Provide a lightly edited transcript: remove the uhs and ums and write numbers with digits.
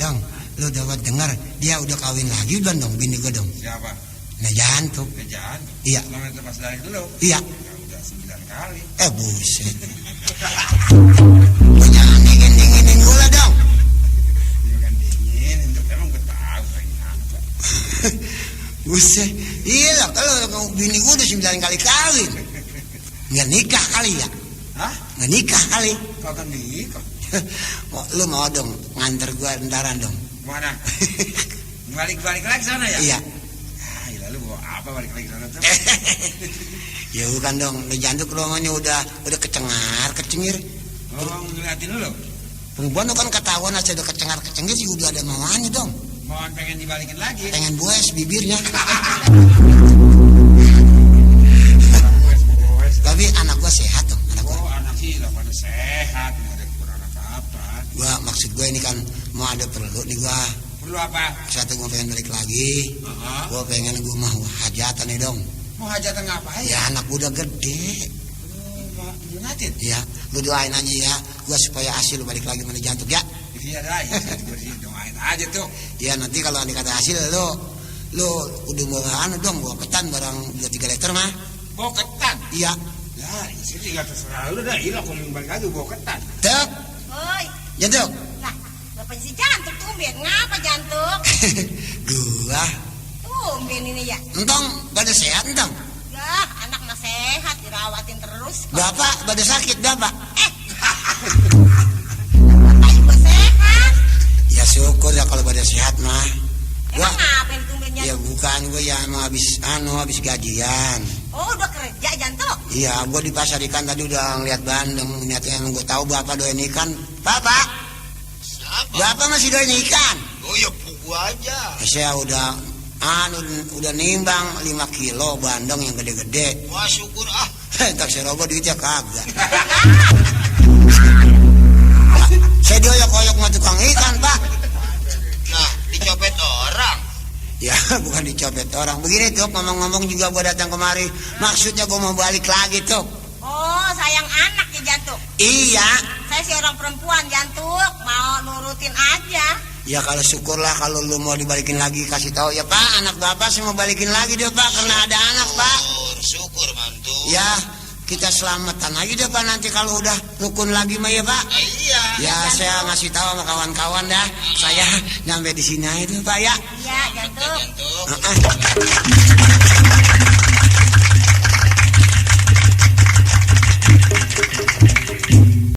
dong. Lu dapat dengar dia udah kawin lagi belum dong bini gue dong? Siapa? Nah Jantuk. Iya. Selama itu pas dari dulu. Iya. Ya udah 9 kali. Buset. Lu jangan dingin-dinginin gue lah dong. Dia kan dingin, emang gue tahu kayak apa. Buset. Iya lah, kalau bini gue udah 9 kali kawin. Nggak nikah kali ya? Hah? Nggak nikah kali. Kapan nikah? Lu mau dong nganter gue entaran dong. Mana? Balik lagi sana ya? Iya. Ah, lalu bawa apa balik lagi sana tuh? Ya bukan dong, lu Jantuk ruangannya udah kecengir. Oh, ngeliatin dulu. Perempuan kan ketahuan aja udah kecengar-kecengir sih udah ada mauannya dong. Mauan pengen dibalikin lagi. Pengen bues bibirnya. Tapi anak gua sehat dong, anak gua. Oh, anak sih lah pada sehat, nggak ada kurang apa-apa. Gua maksud gue ini kan mau ada perlu nih gua. Perlu apa? Satu gua pengen balik lagi. Gua pengen gua mau hajatan nih dong. Mau hajatan ngapain? Ya anak gua udah gede. Belum ngatin? Ya, lu doain aja ya, gua supaya hasil balik lagi mana Jantuk ya. Iya dah, gue sih doain aja tuh. Ya nanti kalau andi kata hasil lu udah mau anu dong bawa ketan barang 2-3 liter mah. Bawa ketan? Iya. Ya, sini nggak terserah lu dah. Iya, kalau balik lagi bawa ketan. Tuk. Oi. Jantuk. Lah, bapak si Jantuk tumben. Ngapa Jantuk? Gua. Tumben ini ya. Entong pada sehat entong. Lah, anak mah sehat, dirawatin terus. Bapak pada sakit bapak. Bapak juga sehat. Ya syukur ya kalau pada sehat mah. Gua. Emang ngapain tumbennya? Ya bukan gua ya mau habis gajian. Oh, udah kerja Jantuk? Iya, gua di pasar ikan tadi udah ngeliat bandeng. Niatnya emang gua tahu bapak doain ikan. Bapak. Siapa? Bapak masih doain ikan. Oh ya buku aja. Saya udah nimbang 5 kilo bandeng yang gede-gede. Wah syukur ah. Tak seroboh duitnya kagak. Saya doyok-oyok sama tukang ikan pak. Nah dicopet orang. Ya bukan dicopet orang. Begini tuh ngomong-ngomong juga gua datang kemari. Maksudnya gua mau balik lagi tuh. Oh, sayang anak ya Jantuk? Iya. Saya si orang perempuan Jantuk, mau nurutin aja. Ya kalau syukurlah kalau lu mau dibalikin lagi kasih tahu ya pak. Anak bapak saya mau balikin lagi deh pak karena ada anak pak. Syukur mantu. Ya kita selamatan lagi deh pak nanti kalau udah rukun lagi mah ya pak. Iya. Ya saya ngasih tahu sama kawan-kawan dah. Saya nyampe di sini aja deh pak ya. Iya Jantuk. Jantung.